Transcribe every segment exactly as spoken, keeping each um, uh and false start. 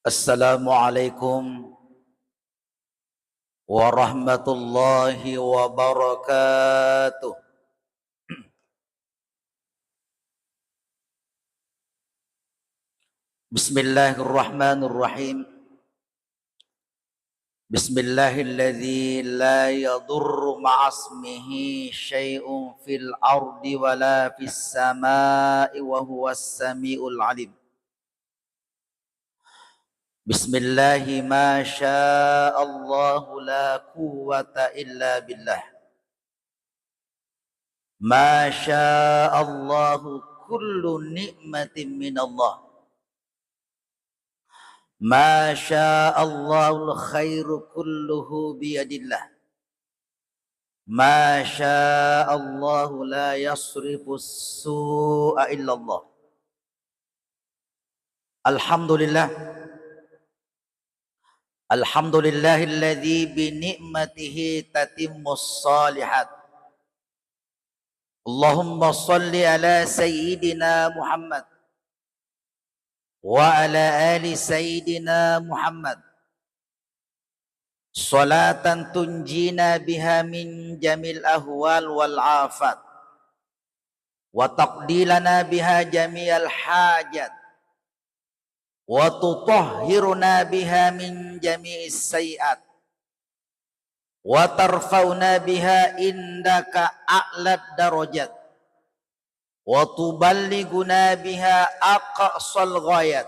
Assalamualaikum warahmatullahi wabarakatuh. Bismillahirrahmanirrahim. Bismillahilladzi la yadurru ma'asmihi syai'un fil ardi wala fis sama'i wa huwas sami'ul alim. Bismillahi ma sya Allahu la quwwata illa billah. Ma sya Allahu kullu ni'matin minallah. Ma sya Allahul khairu kulluhu biyadillah. Ma sya Allahu la yasrifu su'a illallah. Alhamdulillah. Alhamdulillahilladzi bi ni'matihi tatimmus shalihat. Allahumma shalli ala sayyidina Muhammad wa ala ali sayyidina Muhammad. Shalatan tunjina biha min jamil ahwal wal afat, wa taqdi lana biha jami'al hajat, wa tutahhiruna biha min jami'is sayyi'at, wa tarfa'una biha indaka a'lad darajat, wa tuballighuna biha aqsal ghayat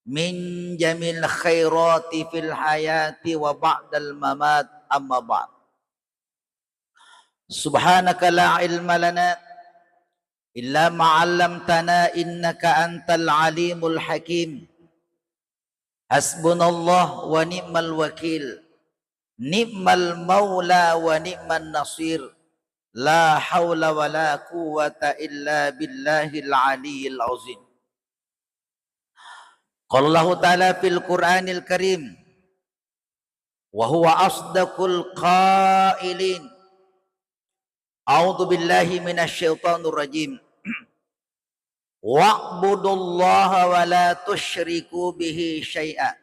min jamil khairati fil hayati wa ba'dal mamat, amma ba'd. Subhanaka la ilma lana illa ma 'allamtana innaka antal alimul hakim. Hasbunallah wa ni'mal wakil. Ni'mal maula wa ni'man nasir. La haula wa la quwwata illa billahil aliyil azim. Qala Allahu ta'ala fil Qur'anil Karim, wa huwa asdaqul qailin. A'udzu billahi minasy syaithanir rajim. Wa'budullaha wa la tusyriku bihi syai'a.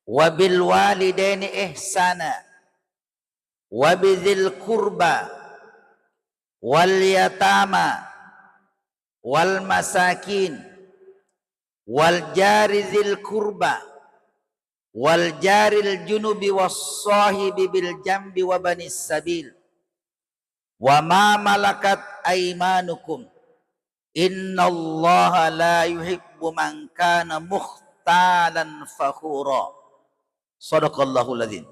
Wa bil walidaini ihsana. Wa bidzil qurba. Wal yatama. Wal masakin. Wal jari dzil qurba. Wal jaril junubi was sahibi bil jambi wa banis sabil. Wa ma malakat aimanukum. Innallaha la yuhibbu man kana mukhtalan fakhura. Sadaqallahul adzim.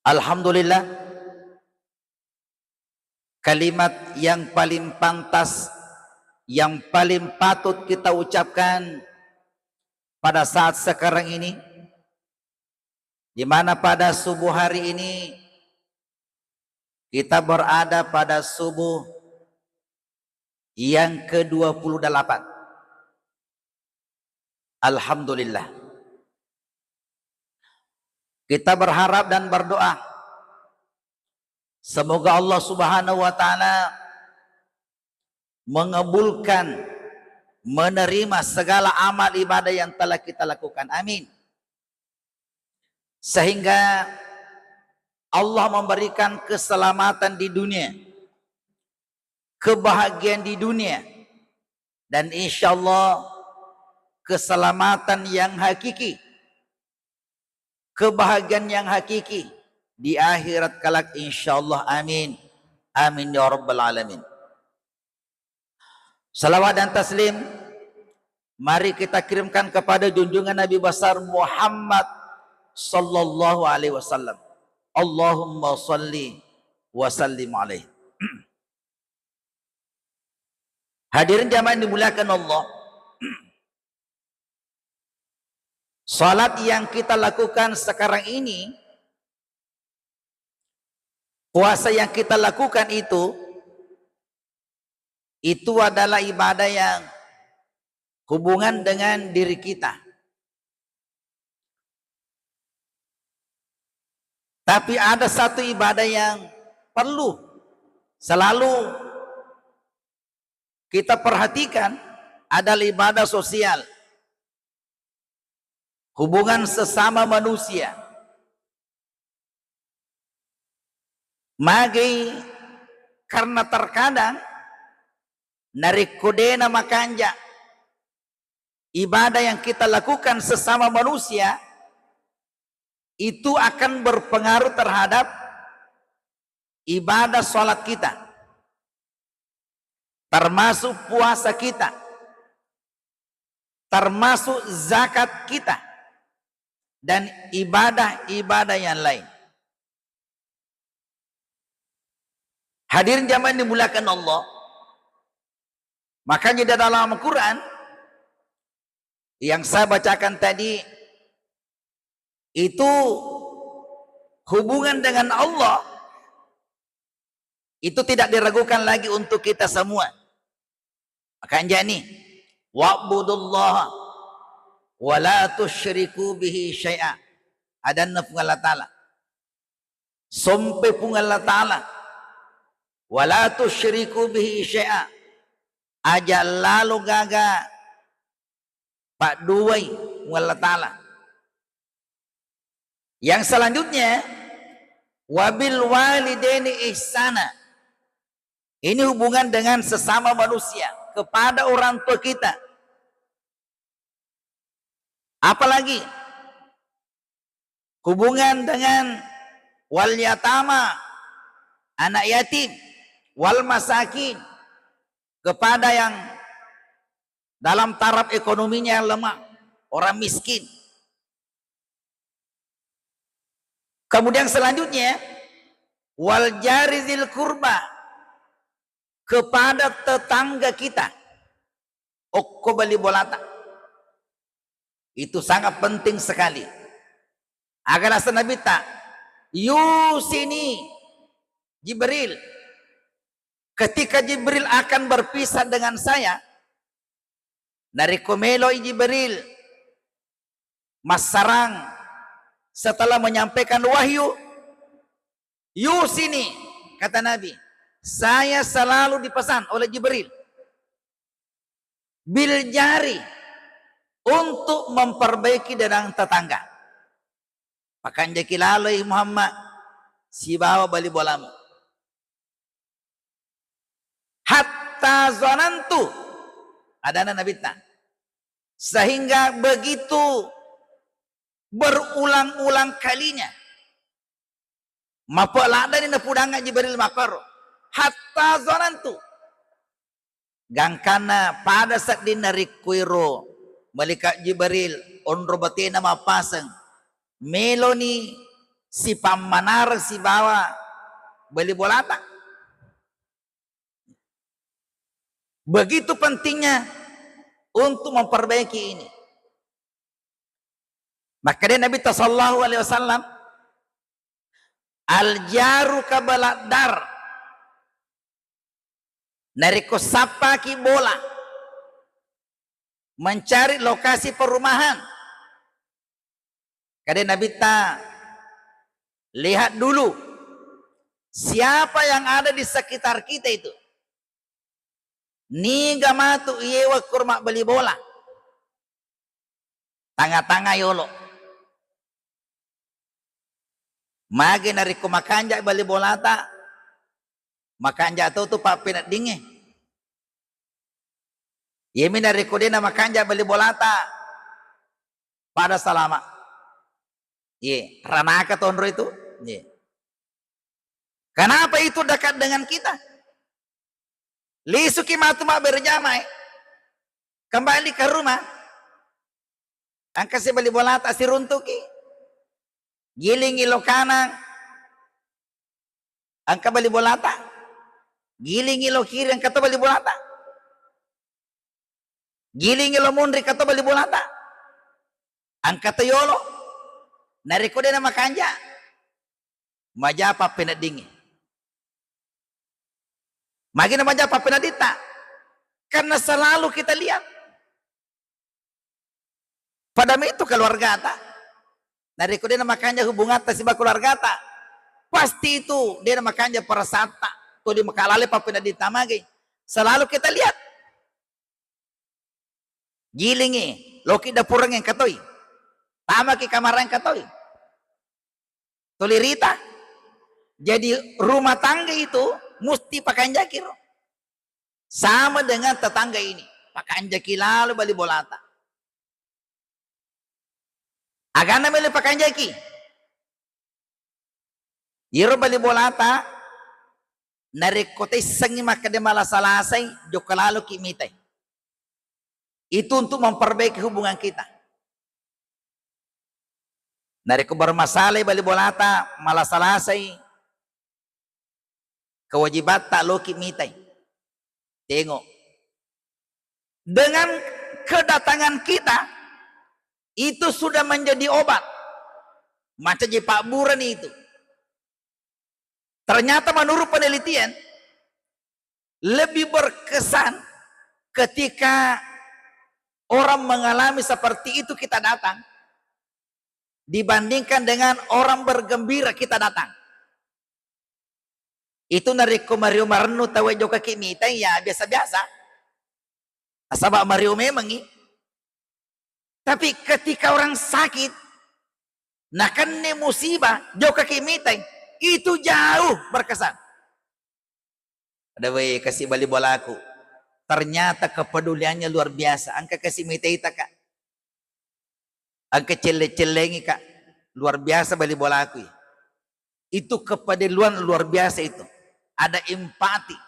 Alhamdulillah, kalimat yang paling pantas, yang paling patut kita ucapkan pada saat sekarang ini, di mana pada subuh hari ini kita berada pada subuh yang kedua puluh delapan. Alhamdulillah. Kita berharap dan berdoa, semoga Allah Subhanahu wa Ta'ala mengabulkan, menerima segala amal ibadah yang telah kita lakukan. Amin. Sehingga Allah memberikan keselamatan di dunia, kebahagiaan di dunia, dan insya Allah keselamatan yang hakiki, kebahagiaan yang hakiki di akhirat kelak, insya Allah. Amin. Amin ya rabbal alamin. Salawat dan taslim mari kita kirimkan kepada junjungan Nabi besar Muhammad sallallahu alaihi wasallam. Allahumma salli wa sallim alaihi. Hadirin jamaah yang dimuliakan Allah, salat yang kita lakukan sekarang ini, puasa yang kita lakukan itu, itu adalah ibadah yang hubungan dengan diri kita. Tapi ada satu ibadah yang perlu selalu kita perhatikan, adalah ibadah sosial, hubungan sesama manusia. Magi karena terkadang narekko de'na makanja ibadah yang kita lakukan sesama manusia, itu akan berpengaruh terhadap ibadah sholat kita, termasuk puasa kita, termasuk zakat kita, dan ibadah-ibadah yang lain. Hadirin jamaah yang dimuliakan Allah, makanya di dalam Al-Quran yang saya bacakan tadi, itu hubungan dengan Allah itu tidak diragukan lagi untuk kita semua. Makanya nih, "Wa'budullaha wa la tusyriku bihi syai'a." Adanna Puang Allah Ta'ala. Sompe Puang Allah Ta'ala. "Wa la tusyriku bihi syai'a." Aja lalo gaga padduai Puang Allah Ta'ala. Yang selanjutnya, "Wabil walidaini ihsana." Ini hubungan dengan sesama manusia, kepada orang tua kita. Apalagi hubungan dengan wal yatama, anak yatim, wal masakin, kepada yang dalam taraf ekonominya yang lemah, orang miskin. Kemudian selanjutnya, wal jari dzil qurba, kepada tetangga kita. Okko bali bolata. Itu sangat penting sekali. Aga naseng Nabitta, "Yusini Jibril." Ketika Jibril akan berpisah dengan saya, narekko meloi Jibril massarang setelah menyampaikan wahyu, "Yusini," kata Nabi, "saya selalu dipesan oleh Jibril, bil jari, untuk memperbaiki dengan tetangga. Pakanjaki laloi Muhammad sibawa bali bolamu." Hatta zanantu, adana Nabitta. Sehingga begitu berulang-ulang kalinya, mapeladani napudangnga Jibril makkoro. Hatta zanantu. Gangkanna pada seddinna rikkuiro Malaikat Jibril onro batena mappaseng, meloni sipammanareng sibawa bali bolata. Begitu pentingnya untuk memperbaiki ini. Makkeda Nabitta sallallahu alaihi wasallam, "Al jaru kabaladar." Narekko sappaki bola, mencari lokasi perumahan, kade Nabitta, lihat dulu siapa yang ada di sekitar kita itu. Niga matu iyewa kuro mabbali bola? Tanga-tanga yolo. Magi narekko makanja bali bolata, makanja to tu pappeneddingnge. Iyemi narekko de namakanja bali bolata, pada salama. Ye, ranaka tonro itu. Ye. Kenapa itu dekat dengan kita? Lisuki matu mabbere jamae. Kembali ke rumah. Engka si bali bolata siruntuki. Gilingi lo kanang. Engka bali bolata. Gilingi lo kiri, engka to bali bolata. Gilingi lo munri, engka to bali bolata. Engka to yolo. Narekko de namakanja, maja pappeneddingngi. Magi namaja pappenedditta? Karena selalu kita lihat. Pada itu keluargata. Narekko de namakanja hubungatta siba keluargata, pasti itu de namakanja perasaanta. Tuli makalale pappenedditta magi. Selalu kita lihat. Gilingi, loki dapureng engka toi. Tamaki kamar engka toi. Tuli rita. Jadi rumah tangga itu musti pakanjaki ro. Sama dengan tetangga ini. Pakanjaki lalo bali bolata. Agana melo pakanjaki. Iyaro bali bolata, narekko taissengngi makkeda malasa-lasai, jokka laloki mitai. Itu untuk memperbaiki hubungan kita. Narekko bermasalah bali bolata, malasa-lasai, kewajibatta loki mitai. Tengok. Dengan kedatangan kita, itu sudah menjadi obat. Macaji pabburani itu. Ternyata menurut penelitian, lebih berkesan ketika orang mengalami seperti itu kita datang, dibandingkan dengan orang bergembira kita datang. Itu narekko mario marennu tauwe jokkaki mitai, ya biasa-biasa. Nasaba mario memengngi. Tapi ketika orang sakit, nakenni musibah, jokkaki mitai, itu jauh berkesan. Ada wae kasi bali bolaku. Ternyata kepeduliannya luar biasa. Engka kasi mitaita, Kak. Engka celle-cellengi, Kak. Luar biasa bali bolaku. Itu kepedulian luar biasa itu. Ada empati,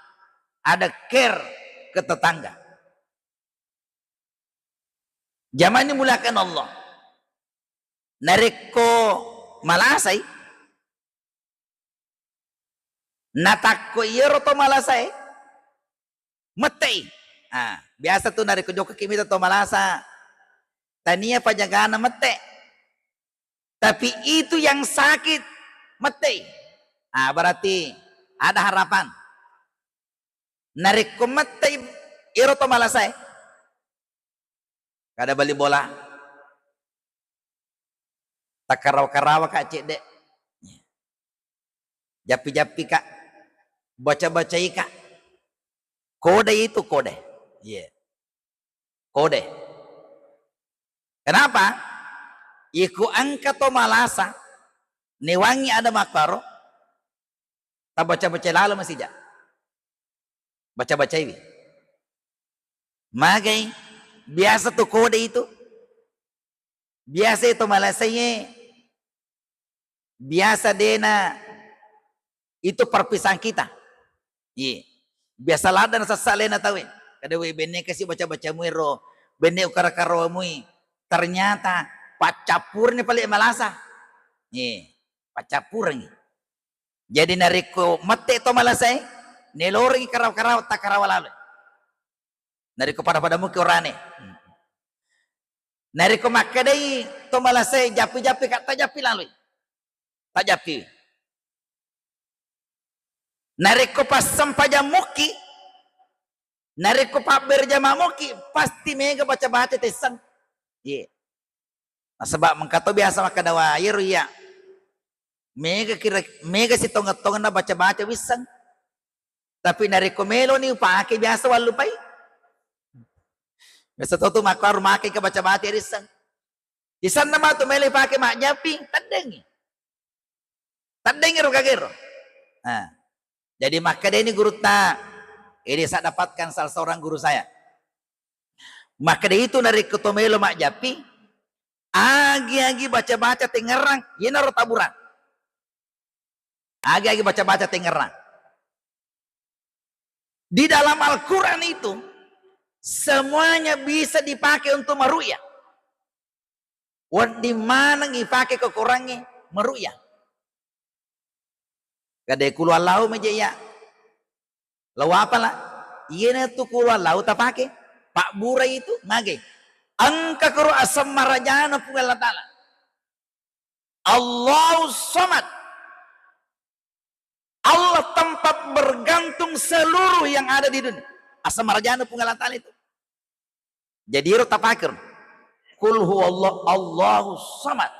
ada care ke tetangga. Jamaah ini muliakan Allah. Narekko malasai, natakko iyaro to malasae, mettei. Ah, biasa tu narekko jokkaki mita to malasa, tania pajagana mette. Tapi itu yang sakit, mettei. Ah, berarti ada harapan. Narekko mettei ero to malasae, kada bali bola. Takkarawa-karawa, Kak, cedde. Jappi-jappi, Kak. Baca-bacai, Kak. Kode itu, kode. Iya. Kode. Kenapa? Iku engka to malasa, newangi ada makkaro, tabaca-baca lalo masija. Baca-bacaiwi. Magai, biasa tu kode itu. Biasa itu malasaie, biasa dena itu perpisahan kita. Iya. Biasa ladang sessa lena tawe. Kada we benne kasi baca-bacamu ero, benne ukara-karawamui. Ternyata paccappurni pale malasa. Iya. Paccappureng. Jadi narekko mette to malasae, nelorengi karawa-karawa, takarawa lalo. Narekko pada-pada muki orane. Narekko makkedai to malasae, jappi-jappi, Kak, tajappi laloi. Tajappi. Narekko passempajang muki, narekko pabberjama muki, pasti mega baca-baca tessang. Iya. Nasaba mengka to biasa makkeda, wa, iyaro iya. Mega kira, mega sitongeng-tongenna baca-baca wisseng. Tapi narekko meloni upake biasa wallupai. Biasa to tu makkuaro make ke baca-baca risseng. Isanna matu melo ipake majjappi, teddengi. Teddengi ro kagero. Nah, jadi makkedani gurutta, ini saya dapatkan salah seorang guru saya. Makkeda itu narekko to melo majjappi, agi-agi baca-baca tengngerang, yenaro taburang. Agi-agi baca-baca tengngerang. Di dalam Al-Quran itu, semuanya bisa dipakai untuk meruqyah. Wedding maneng ipake ko Korangnge meruqyah. Kada kulu Allahu maja iya. Lao apala? Iyanatu kulu Allahu tapake. Pabbura itu mage. Engka koro aseng marajana Puang Allah Ta'ala. Allahu Samad. Allah tempat bergantung seluruh yang ada di dunia. Aseng marajana Puang Allah Ta'ala itu. Jadi ero tapake ro. Qul huwallah Allahu samad.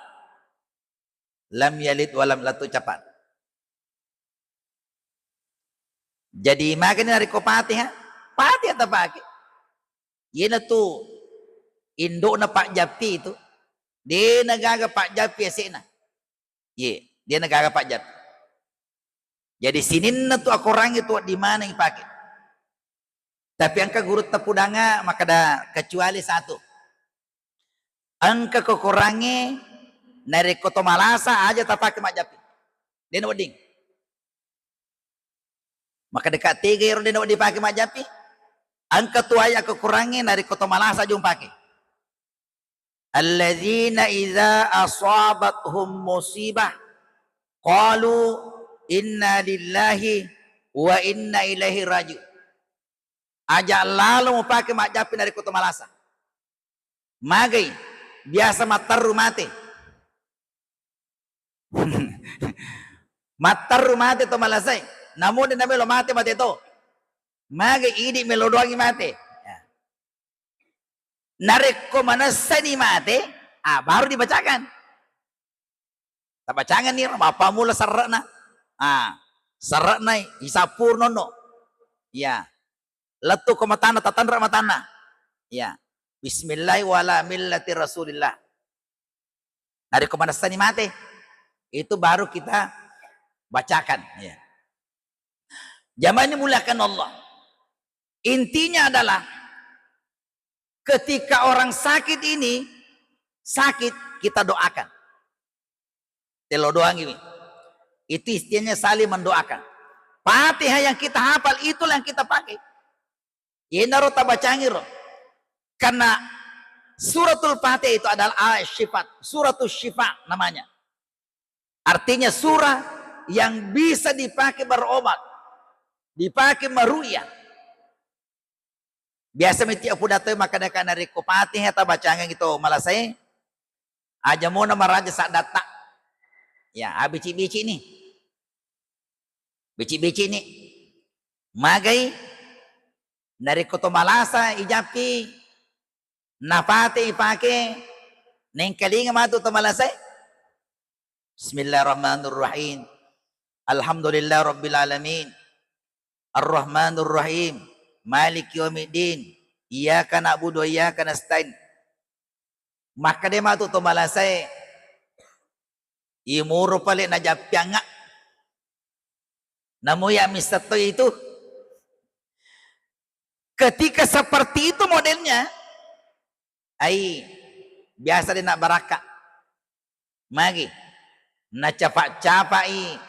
Lam yalid walam, lettu capat. Jadi makanya narekko Fatihah, Fatihah tapake. Iyanatu Indo'na Pak Jappi itu, de' na gaga Pak Jappi ase'na. Ye, de' na gaga Pak Jappi. Jadi sininna tu akorangnge tu wedding maneng ipake. Tapi engka gurutta Pudanga makkeda kecuali satu. Engka kokorangnge narekko to malasa aja tapake majjappi. De' na wedding. Makkeda ka tega ero de' na wedding pake majjappi? Engka tu aya kokorangnge narekko to malasa aja umpake. Alladzina idza asabathum musibah qalu inna lillahi wa inna ilaihi raji'un. Aja lalo mupake majjappi narekko to malasa. Magai, biasa matterru mate. Matterru mate to malasae. Namo de' namelo mate, mate to. Magai, idi' melo doangi mate. Ya. Narekko manessani mate, ah, baru dibacakan. Tabacangenni ro, mappammula serre'na. Ah, serre'na isappuru nonno. Ya. Lettu ko matanna, tatanre matanna. Ya. Bismillah wa ala millati Rasulillah. Narekko manessani mate, itu baru kita bacakan. Ya. Jamaah ini muliakan Allah. Intinya adalah ketika orang sakit ini sakit, kita doakan. Telo doangiwi. Itu istilahnya saling mendoakan. Fatihah yang kita hafal, itulah yang kita pakai. Yenaro tabacangiro. Karena suratul Fatihah itu adalah al-syifat, suratul syifa namanya. Artinya surah yang bisa dipakai berobat, dipakai meruqyah. Biasa miti apu datoi makkeda-keda narekko Fatihah tabacangengngi to malasae, aja mona maraja saddatta. Ya, abicik-bicik ni. Bicik-bicik ni. Magai narekko to malasa ijappi, napate ipake, nengkalinga matu to malasae. Bismillahirrahmanirrahim. Alhamdulillah rabbil alamin. Arrahmanirrahim. Maliki yaumiddin. Iyyaka na'budu wa iyyaka nasta'in. Makkeda matu to malasae, imuro pale najappiangnga. Namo ya misseng to itu. Ketika seperti itu modelnya, ai, biasa de' nabbarakka. Magi? Nacapa-capai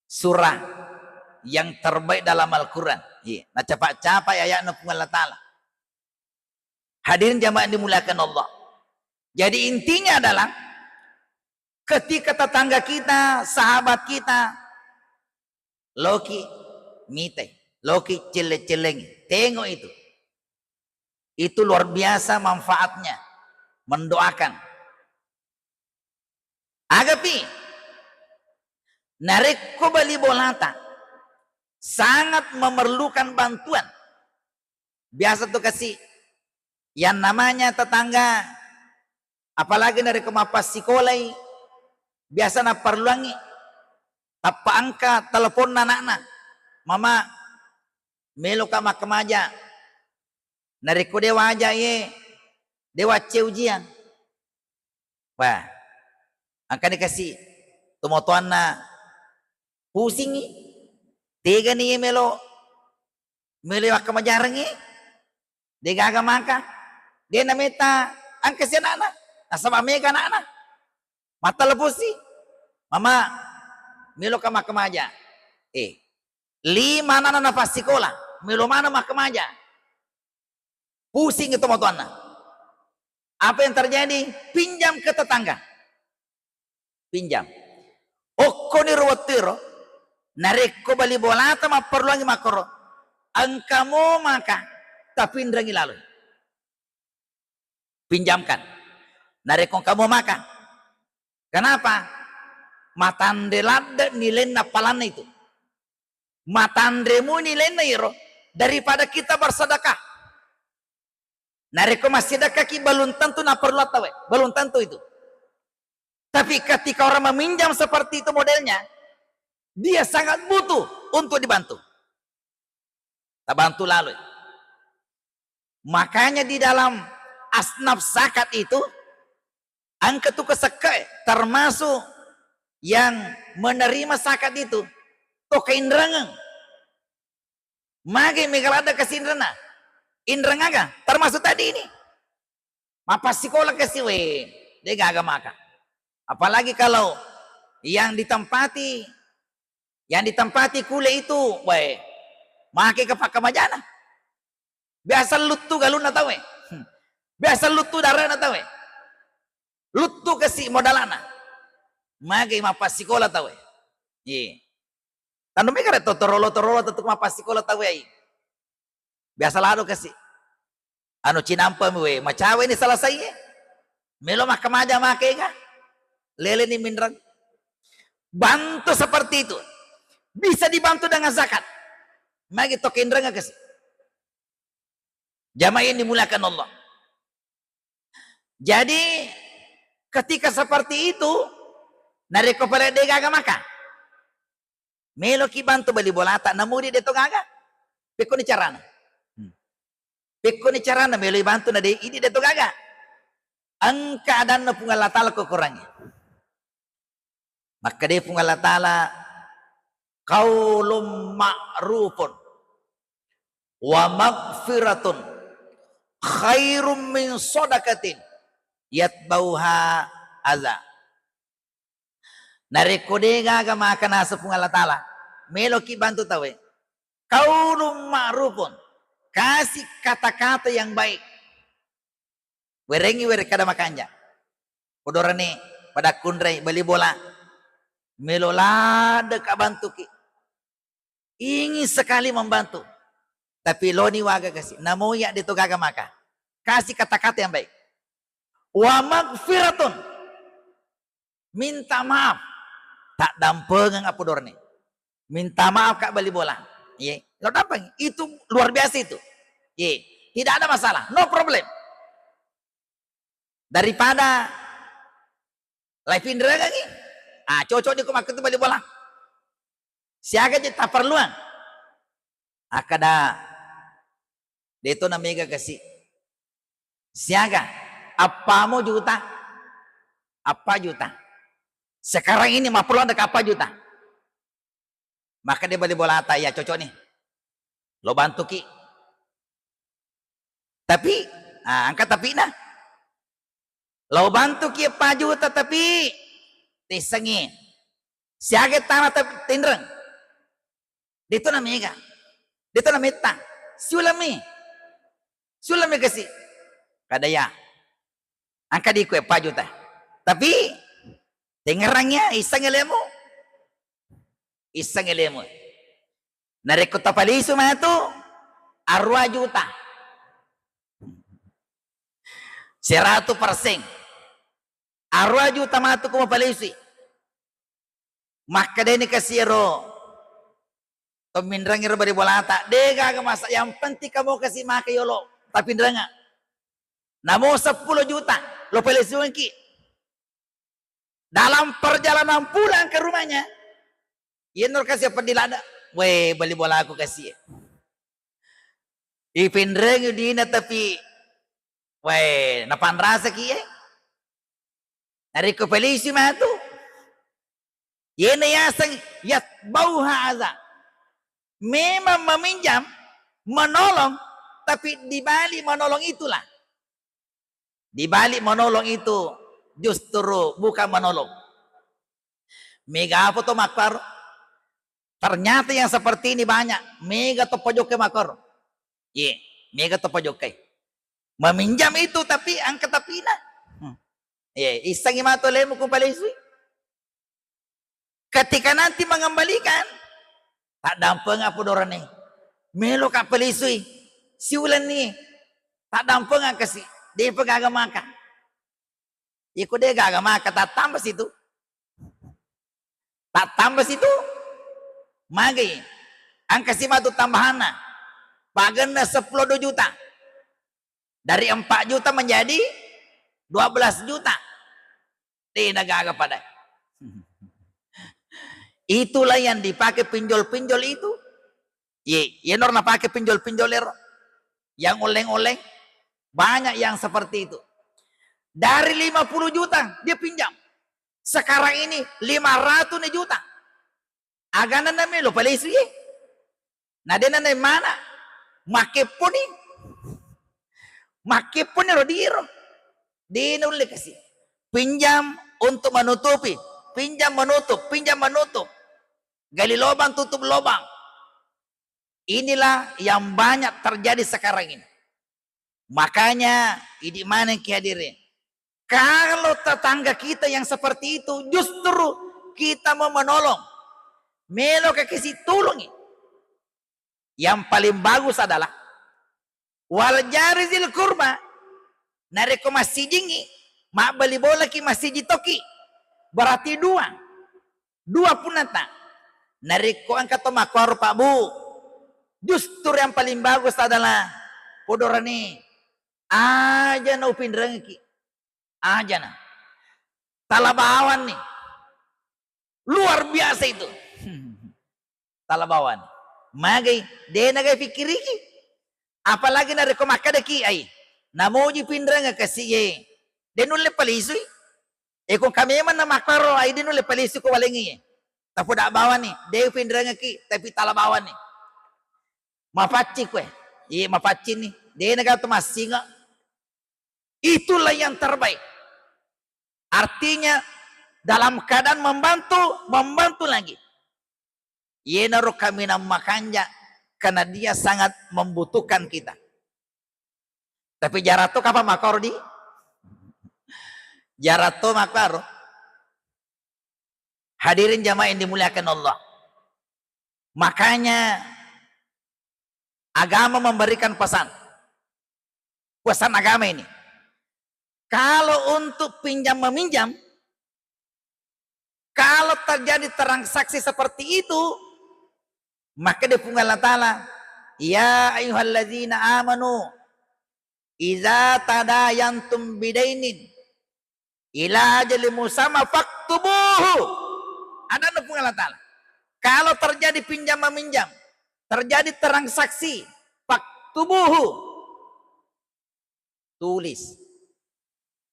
surah yang terbaik dalam Al-Quran. Iya, nacapa-capai ayatna Puang Allah Ta'ala. Hadirin jamaah yang dimuliakan Allah. Jadi intinya adalah ketika tetangga kita, sahabat kita, loki mitai, loki celle-cellengi, tengok itu. Itu luar biasa manfaatnya mendoakan. Agapi, narekko bali bolata sangat memerlukan bantuan. Biasa tu kasi, yang namanya tetangga, apalagi narekko mappassikolai, biasa napparluangngi, tappa engka teleponna anakna, "Mama, meloka makkamaja." Narekko de waja ye, de wacce ujian. Wah, engkani kasi tomatoanna pusingngi, tegani ye melo, melo akkamajarengngi, degaga maka, de nameta engkasi anakna, nasaba mega anakna. Matteleppusi, "Mama, meloka makkamaja." Eh, lima anakna napassikola, melo maneng makkamaja. Pusing itu tomatoanna. Apa yang terjadi? Pinjam ke tetangga. Pinjam. Okkoni ro wettu ero, narekko bali bolata mapperluangngi makkoro, engkamo maka tapinrengi laloi. Pinjamkan. Narekko engkamo maka. Kenapa? Matanre ladde nilenna palanna itu. Matanremu nilenna iro daripada kita bersedekah. Narekko massedekahki, belum tentu naperlu attawe, belum tentu itu. Tapi ketika orang meminjam seperti itu modelnya, dia sangat butuh untuk dibantu. Tabantu laloi. Makanya di dalam asnaf zakat itu, engka tu kesekke, termasuk yang menerima zakat itu, to keinrengeng. Magi mega ladde kasi inrenna? Inreng aga? Termasuk tadi ini. Mappassikola kasi, we, de gaga maka. Apalagi kalau yang ditempati, yang ditempati kule itu, we, make ke pakkamajana. Biasa luttu galunna tauwe. Hmm. Biasa luttu darana tauwe. Luttu kasi modalana. Magi mappassikola tauwe. Iya. Tanu mega re to torolo-torolo tettu mappassikola tauwe ai. Biasa lado kasi. Anu cinampa mi, we, macawe ni selesai e. Melo makkamaja makenga. Lele ni minreng. Bantu seperti itu. Bisa dibantu dengan zakat. Magi to kenrenga kasi. Jamaah yang dimuliakan Allah. Jadi, ketika seperti itu, narekko pale de gaga maka, meloki bantu bali bolata, namudi de to gaga. Pekkoni carana? Hmm. Pekkoni carana melo bantu na de, idi de to gaga? Engka adanna Puang Allah Taala ko Korangnge. Makkeda Puang Allah Taala, "Qaulun ma'rufun wa maghfiratun khairum min shadaqatin yatba'uha adza." Narekko de gaga maka naseng Puang Allah Taala, meloki bantu tauwe. Qaulun ma'rufun, kasih kata-kata yang baik. Werengngi were kada makanja. Podorani pada kunrai bali bola. Melo ladde ka bantuki. Ingin sekali membantu. Tapi loni waga kasi. Namo iya de to gaga maka. Kasih kata-kata yang baik. Wa magfiratun. Minta maaf. Taddampengeng apodorani. Minta maaf, Kak, bali bola. Iya, lo dampeng. Itu luar biasa itu. Iya, tidak ada masalah. No problem. Daripada live inrengengi. Ah, cocok di ko makkutu bali bola. Siaga je taperluang. Akkada, de to na mega kasi. Siaga, appamu juta? Appa juta. Sekarang ini mapperlu ada appa juta. Maka dia bali bolata, ya cocok nih. Lo bantuki. Tapi, ah, angka tapi nah. Lo bantuki appa juta tapi tissengi. Siaga tana tapi tinreng. De to na mega. De to na metta. Siulami. Siulami kasi. Kada ya. Angka di ku appa juta. Tapi tengerang ya, isseng elemu. Isseng elemu. Narekko tapalisu matu, arua juta. Seratu persen. Arua juta matu ku mapalisui. Makkedani kasi ero to minreng ero bali bolata, de gaga masa, yang penting kamu kasi maka yolo tapinrenga. Namo seppulo juta lo palisungki. Dalam perjalanan pulang ke rumahnya, yenno kasi peddi lada, we, bali bolaku kasi. Ipinrengi dina tapi, we, napanrasaki e. Narekko palisui matu, yena yaseng yatba'uha adza. Memang meminjam, menolong, tapi di balik menolong itulah, di balik menolong itu justru bukan menolong. Mega apa to makkaro? Ternyata yang seperti ini banyak. Mega to pojokkai makkaro. Ye, mega to pojokkai. Meminjam itu tapi angka tapina. Hmm. Ye, issengi matu lemu ku palisui. Ketika nanti mengembalikan, taddampengeng apa dorane. Melo ka palisui. Siulenni. Taddampengeng kasi. Depa gaga maka. Iko de gaga maka tattamba situ. Tattamba situ. Magai. Angka si matu tambahanna. Pagenna seppulo dua juta. Dari empat juta menjadi dua belas juta. De na gaga pada. Itulah yang dipakai pinjol-pinjol itu. Ye, yenor na pakai pinjol-pinjol ero. Yang oleng-oleng. Banyak yang seperti itu. Dari lima puluh juta dia pinjam. Sekarang ini lima ratus juta. Agana na melo palesui e. Na dena na mana. Makkepponi. Makkepponi ro diro. Dena ulle kasi. Pinjam untuk menutupi. Pinjam menutup, pinjam menutup. Gali lobang, tutup lobang. Inilah yang banyak terjadi sekarang ini. Makanya, idi maneng ki hadirin. Kalau tetangga kita yang seperti itu, justru kita mau menolong. Melo ka kasi tulungi. Yang paling bagus adalah wal jari zil kurba. Narekko massijingngi, mabbali bolaki massiji toki. Berarti dua. Dua punnata. Narekko engka to makkuaro, Pak Bu, justru yang paling bagus adalah podorani. Aja na upinrengeki. Aja na. Tala bawanni. Luar biasa itu. Tala bawanni. Magai, de nagai pikkiriki. Apalagi narekko makkadaki, ai, namoji pinrengeng kasi e. De nulle palisui. E, ko engka memang na makkaro, ai, de nulle palisui ko walengngi e. Tapoda bawani, de pinrengeki, tapi tala bawani. Mapaccing koe. Iya, mapaccing ni. De naga to massinga. Itulah yang terbaik. Artinya, dalam keadaan membantu, membantu lagi. Iyenaro kaminang makanja, karena dia sangat membutuhkan kita. Tapi jarato kapang makkaro di? Jarato makkaro. Hadirin jamaah yang dimuliakan Allah. Makanya agama memberikan pesan. Pesan agama ini. Kalau untuk pinjam meminjam, kalau terjadi transaksi seperti itu, maka dia Puang Allah Ta'ala, "Ya ayyuhalladzina amanu, idza tadayantum bidainin ila ajalin musamma faktubuhu." Ada Puang Allah Ta'ala. Kalau terjadi pinjam meminjam, terjadi transaksi, faktubuhu. Tulis.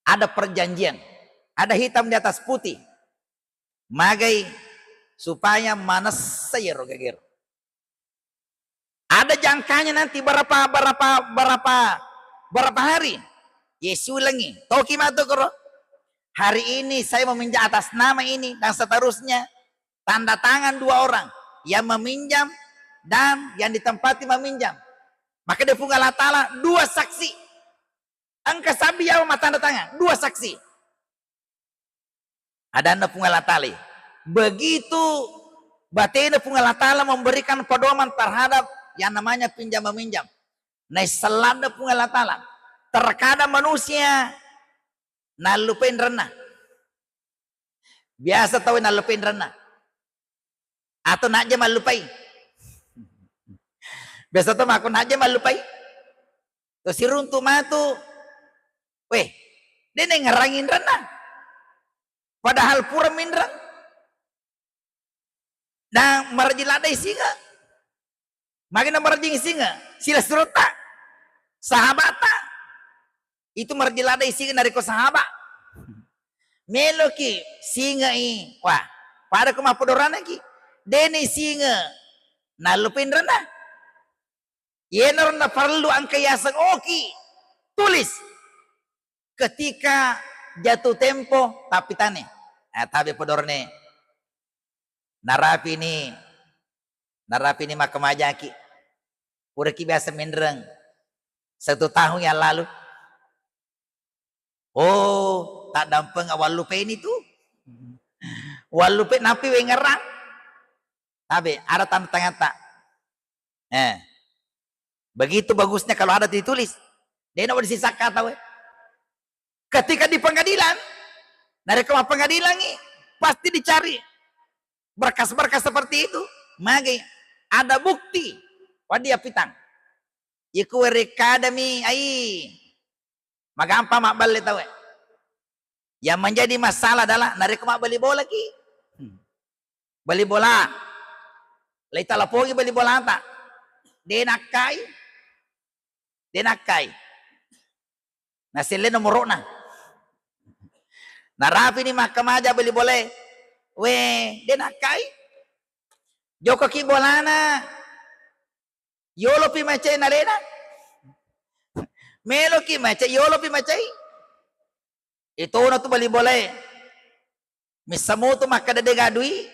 Ada perjanjian. Ada hitam di atas putih. Magai supaya manessa iyaro gagero. Ada jangkanya nanti berapa, berapa, berapa, berapa hari. Yesus ulangi. Toki matu koro. Hari ini saya meminjam atas nama ini dan seterusnya. Tanda tangan dua orang. Yang meminjam dan yang ditempati meminjam. Maka dia Puang Allah Ta'ala dua saksi. Engka sabbi yawa mattanda tangan, dua saksi. Adanna Puang Allah Ta'ala. Begitu batena Puang Allah Ta'ala memberikan pedoman terhadap yang namanya pinjam meminjam. Naisselladda Puang Allah Ta'ala. Terkadang manusia nallupai renna. Biasa tau nallupai renna. Atau najja mallupai. Biasa to mako najja mallupai. To siruntu matu. Weh, de nengngerangi inrenna. Padahal pura minreng. Na marajing ladde singa. Magi na marajing singa? Sila surutta. Sahabata. Itu marajing ladde singa narekko sahaba. Meloki singai, wah, pada ko mappodoranaki. Deni singa nallupai inrenna. Yenaro naparellu engka yaseng oki. Tulis. Ketika jatuh tempo, tappitani. Eh, tabe podorone. Narapini, narapini makkamajaki. Puraki biasa menreng satu tahun yang lalu. Oh, taddampeng wallupeni tu. Wallupe napi wengerang. Tabe, ada tanda tangatta. Eh. Begitu bagusnya kalau ada ditulis. Dena disisakka tau. Ketika di pengadilan, narekko mappengadilangi, pasti dicari berkas-berkas seperti itu. Magi ada bukti. Wadi appitang. Iku werekkadami ai. Magampang mabballe tauwe. Yang menjadi masalah adalah narekko mabbali bolaki. Hmm. Bali bola. Lai talapogi bali bolata. De nakkai. De nakkai. Naselle nomoro'na. Narapini makkamaja bali bolae. We, de' nakkai. Jokoki bolana. Yolopi macai nalena. Meloki macai, yolopi macai. Itono tu bali bolae. Missamo tu makkeda de' gaga dui.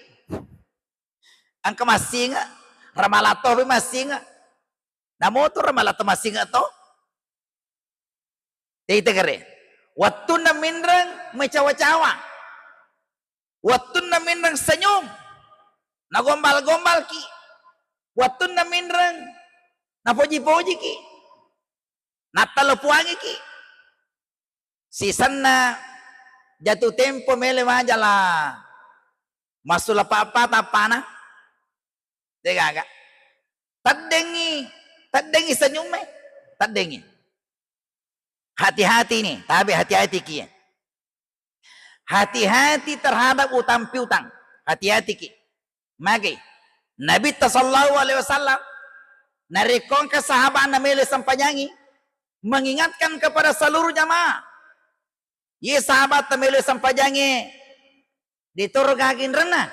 Engka massinga, ramala topi massinga. Namo tu ramala to massinga to. Tei tegere. Wettunna minreng mecawa-cawa. Wettunna minreng senyum. Nagombal-gombalki. Wettunna minreng napoji-pojiki. Nattalo puangiki. Sisenna jatuh tempo mele majala. Masula papa tapana. De' gaga. Teddengngi, teddengngi senyumme. Teddengngi. Hati-hati ini, tabe hati-hati ki. Hati-hati terhadap utang piutang. Hati-hati ki. Magi. Nabitta sallallahu alaihi wasallam, narekko engka sahabatna melo sempajangi, mengingatkan kepada seluruh jamaah. Ye sahabat melo sempajangi, ditoro gaging renna.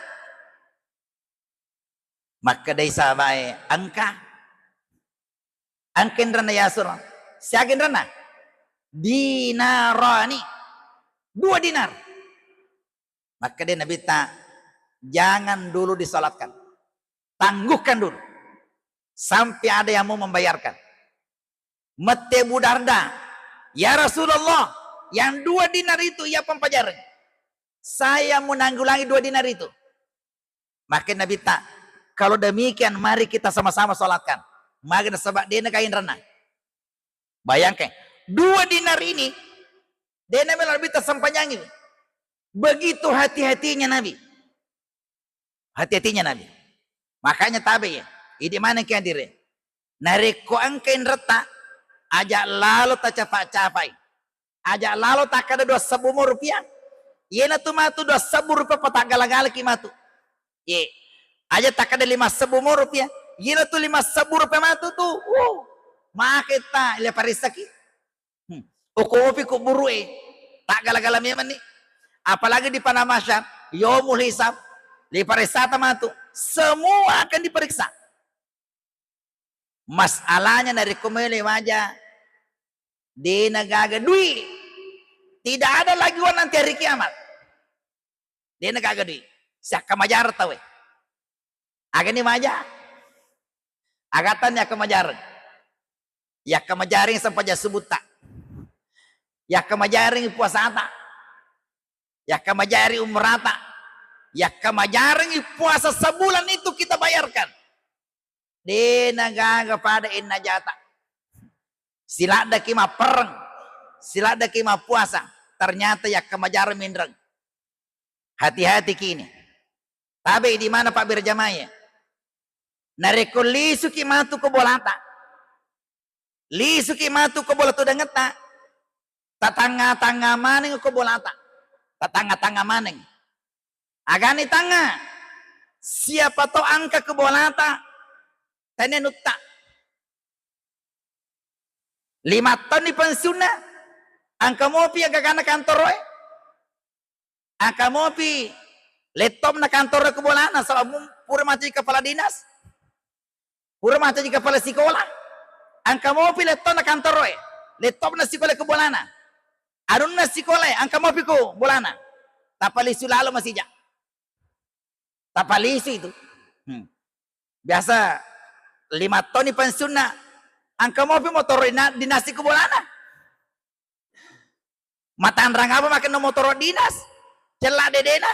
Makkedai sahabae, "Engka." "Engka inrenna ya Rasulullah." "Siaga inrenna?" "Dinarani." Dua dinar. Makkedai Nabitta, "Jangan dulu disalatkan. Tangguhkan dulu. Sampai ada yang mau membayarkan." Mette Abu Darda, "Ya Rasulullah, yang dua dinar itu ia pampajareng. Saya menanggulangi dua dinar itu." Makkeda Nabitta, "Kalau demikian, mari kita sama-sama salatkan." Magi nasaba de' nagaga inrenna. Bayangkan, dua dinar ini de' namelo Nabitta sempajangi. Begitu hati-hatinya Nabi. Hati-hatinya Nabi. Makanya tabe ya, idi maneng ki hadire. Narekko engka inretta, aja lalo tacafa-cafai. Aja lalo takkeda dua sebbu mo rupiah. Iyena tu matu dua sebbu rupiah pataggala-galaki matu. Ye. Aja takkeda lima sebbu mo rupiah. Iyena tu lima sebbu rupiah matu tu. Uh. Maketta le paressaki. Hmm. Ukopi kuburu e. Taggala-gala memang ni. Apalagi di padang mahsyar, yaumul hisab, diperiksa matu. Semua akan diperiksa. Masalahnya narekko melo maja, de' nagaga dui. Tidak ada lagi uang nanti hari kiamat. De' nagaga dui. Siakka majareng tauwe. Agani maja? Agatanni akkamajareng. Yakkamajareng sempajang subutta. Yakkamajareng puasata. Yakkamajareng umrata. Yakkamajareng puasa sebulan itu kita bayarkan. De' nagaga pada ennajata. Siladdaki mapperreng. Siladdaki mappuasa. Ternyata yakkamajareng minreng. Hati-hati kini. Tabe di mana Pak berjamaah ya? Narekko lisuki matu ko bolata. Lisuki matu ko bola tudangetta. Tatangnga-tangnga maneng ko bolata. Tatangnga-tangnga maneng. Agani tangnga. Siapa to engka ko bolata? Tania nutta. Lima taunni pensiunna, engka mopi gagana kantoroe, engka mopi laptopna kantoro ke bolana, saba' mu-, pura macaji kepala dinas, pura macaji kepala sikola, engka mopi laptopna kantoroe, laptopna sikola ke bolana, anunna sikolae, engka mopi ko bolana, tapalisu lalo masija. Tapalisu itu. Hmm. Biasa lima taunni pensiunna, engka mopi motoro ina-, dinasi ku bolana. Matanrang apa makenna motoro dinas? Cella dedena.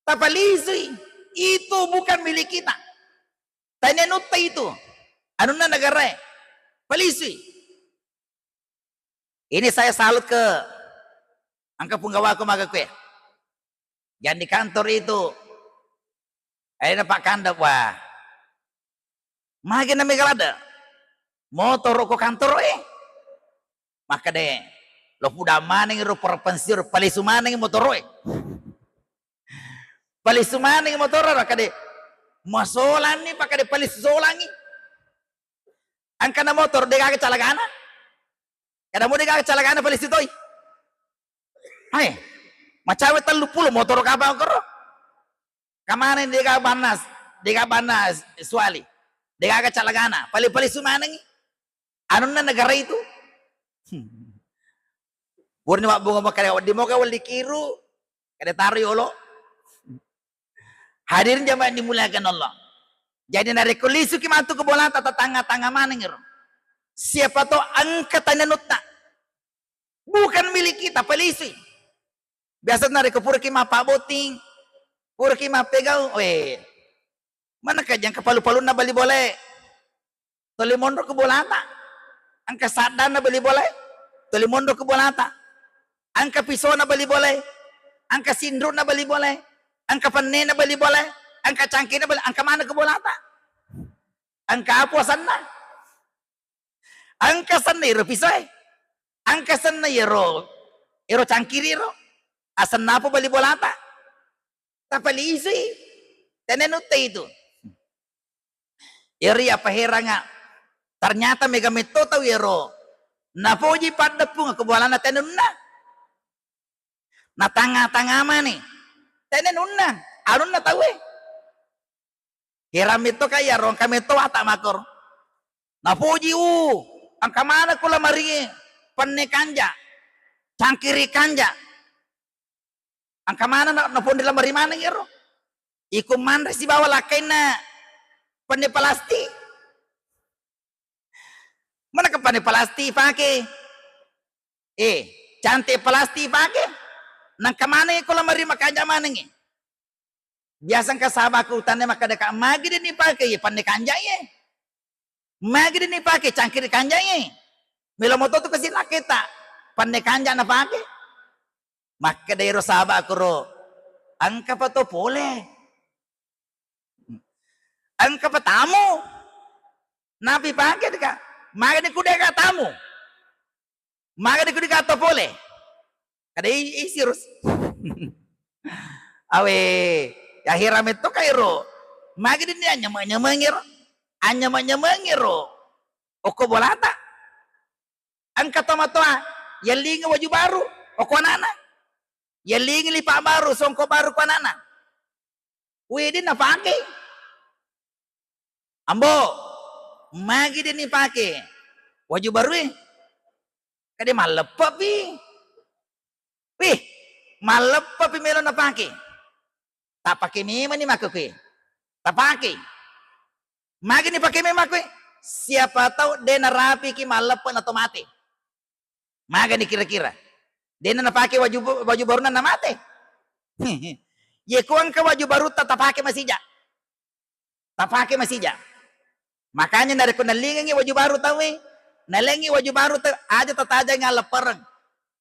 Tapalisui. Itu bukan milik kita. Tania nutta itu. Anunna negarae. Palisui. Ini saya salut ke engka punggawaku maga kue. Yang di kantor itu, akhirnya Pak Kanda, wah, magi nami kalada motor ko kantor eh. Maka de, lo puda maneng ro provinsi ro palisu maneng motoro eh. Palisu maneng motoro ro kade masolanni pakade palisu solangi. Angkana motor de gaga calagana. Kada mo de gaga calagana, palisu toi. Hai, macawe tellu pulo motoro kapang koro. Kamana de gaga banna, de gaga banna suali. De gaga calagana, pali-, palisu manengi. Anunna negara itu. Purni mabbunga makkeda wedding moga welli kiru, kada taro yolo. Hadirin jamaah dimuliakan Allah. Jadi narekko lisuki matu ke bolata, tatanga-tanga maneng ero. Siapa tahu engka tanenutta. Bukan milik kita, palisui. Biasa narekko puraki mappabotting, puraki mappegau, weh, manengka jangka palu-palunna bali bolae. Tuli monro ku bolata. Engka saddanna bali bolae. Tuli monro ku bolata. Engka pisona bali bolae. Engka sinruna bali bolae. Engka pennena bali bolae. Engka cangkirna bali, engka maneng ku bolata. Engka apa asenna? Engka asenna ero pisoe. Engka asenna ero, ero cangkiri ero. Asenna apa bali bolata? Tapalisui. Tena nutta itu. Eri apa heranga. Ternyata mega metto tau ero. Napoji paddeppung ko bolana tenunna. Natanga-tanga mani. Tenunna. Anunna tauwe. Herang metto ka iyaro, engka metto wata makkoro. Napoji, uh, engka maneng ku lamari penne kanja, cangkiri kanja. Engka maneng na-, naponri lamari maneng iyaro. Iko manre sibawa lakkainna penne palastik. Maneng ka penne palastik pake? Eh, cante palastik pake? Nangka maneng ko lamari makanja manengi. Biasa engka sahabaku tanne makkeda ka, "Magi de nipake ye penne kanjai ye? Magi de nipake cangkiri kanjai ye? Melo moto tu kasi laketa penne kanja napake." Makkeda ero sahabaku ro, "Engka pa to pole? Engka pa tamu? Napi pake deka? Magi de kudeka tamu?" Magani ku digato pole. Kada i-, isi terus. Awe, akhirnya metto kairo. Magi dinni anyameng-nyameng iro. Anyameng-nyameng iro. Okko bolata. Engka tomatoa, yellingi waju baru, okko anana. Yellingi lipa baru, songko baru ko anana. Wede napake. Ambo, magi de nipake waju barue? Kade malleppepi. Wih, malleppepi melo napake. Tapake memang ni makkue. Tapake. Magi nipake memang makkue? Siapa tahu de narapiki malleppe na to mate. Magani kira-kira? Dena napake waju, waju barunna namate. Ye ko engka waju barutta tapake masija. Tapake masija. Makanya narekko nalingengi waju baru tauwe, nalengi waju baru tau, aja tatajangi alleppereng.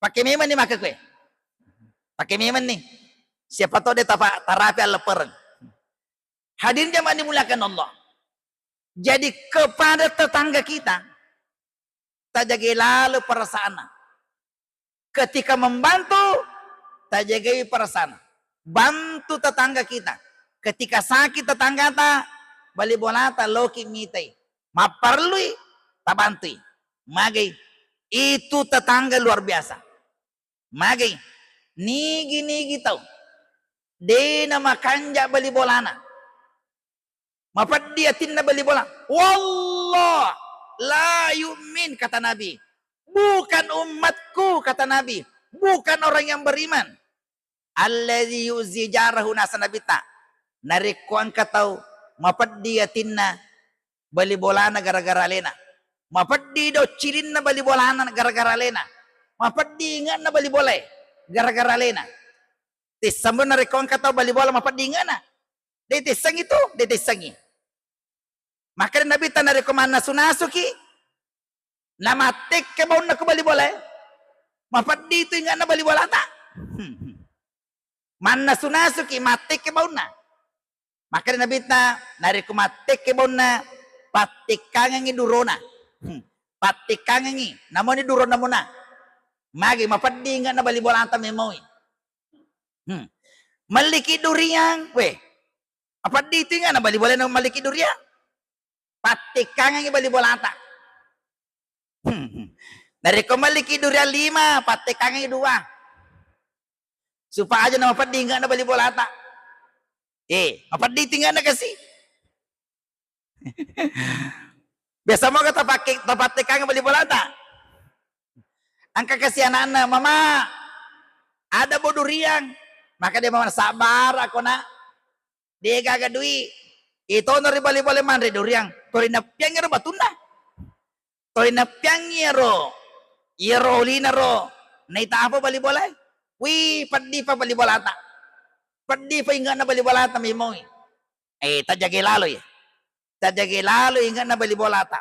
Pake memang ni makkue. Pake memang ni. Siapa tahu de tapa-, tarapi alleppereng. Hadirin jamaah dimuliakan Allah. Jadi kepada tetangga kita, tajagai lalo perasaanna. Ketika membantu, tajagai perasaan. Bantu tetangga kita. Ketika sakit tetanggata, bali bolata, loki mitai. Mapparellui, tabantui. Magai, itu tetangga luar biasa. Magai, nigi-nigi tau. De namakanja bali bolana. Mapeddi atinna bali bola. Wallah, la yu'min, kata Nabi. Bukan umatku, kata Nabi. Bukan orang yang beriman. Alladzi yu'zi jarahu, nasa Nabitta. Narekko engka tau mapeddi atinna bali bolana gara-gara alena. Mapeddi doccilinna bali bolana gara-gara alena. Mapeddi inge'na bali bolae gara-gara alena. Tisseng narekko engka tau bali bola mapeddi inge'na. De tessengi tu, de tessengi. Makkeda Nabitta narekko mannasu-nasuki, namattekke baunna ku bali bolae, mapeddi tu inge'na bali bolata. Mannasu-nasuki, mattekke baunna. Makkeda Nabitta, narekko mattekke baunna, pattekkangengi durona. Hmm. Pattekkangengi, namoni durona mona. Magi mapeddi inge'na bali bolata memoi. Hmm. Melliki duriang, weh. Mapeddi tu inge'na bali bolana melliki duriang. Pattekkangengi bali bolata. Hmm. Narekko melliki duriang lima, pattekangngi dua. Supaya aja namapeddi inge'na bali bolata. Eh, mapeddi tinge'na kasi. Biasa moga tapakke, tapattekangngi bali bolata. Engka kasi anakna, "Mama, ada bo duriang." Maka dia mama, "Sabar ako, Nak. De gaga dui." Itono ri bali bola manre duriang. Tuli nappiangngi ro batunna. Tuli nappiangngi ro, iyaro ulina ro. Naita apa bali bola? Wih, peddi pa bali bolata. Peddi pa inge'na bali bolata memoi. Eh, tajagai lalo ya. Tajagai lalo inge'na bali bolata.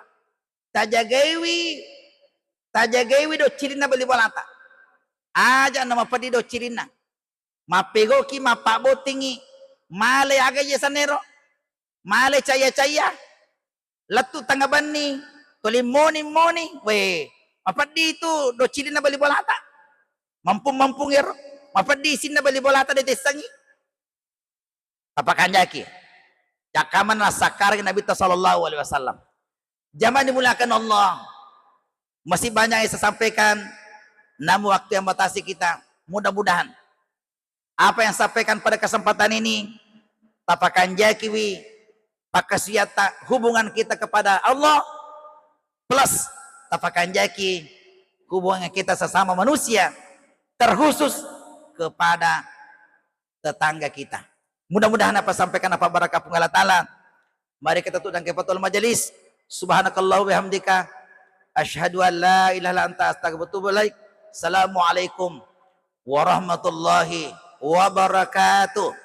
Tajagaiwi, tajagaiwi doccilinna bali bolata. Aja namapeddi doccilinna. Mappegoki, mappabbottingngi, male aga iya sanero, male caiya-caiya, lettu tengnga benni, tuli moni-moni, we, mapeddi tu doccilinna bali bolata. Mampung-mampung ero, mapeddi isinna bali bolata de tessangngi. Tapakanjaki. Jakkamana nassakkareng Nabitta sallallahu alaihi wasallam. Jamaah dimuliakan Allah, masih banyak yang saya sampaikan, namun waktu yang batasi kita. Mudah-mudahan apa yang sampaikan pada kesempatan ini tapakanjakiwi pakkasuwiatta hubungan kita kepada Allah, plus tapakanjaki hubungan kita sesama manusia, terkhusus kepada tetangga kita. Mudah-mudahan apa sampaikan apa barakah Puang Allah Ta'ala. Mari kita tutup dengan kafaratul majelis. Subhanakallahu bihamdika. Asyhadu an la ilaha illa anta astaghfiruka wa atubu ilaik. Assalamualaikum warahmatullahi wabarakatuh.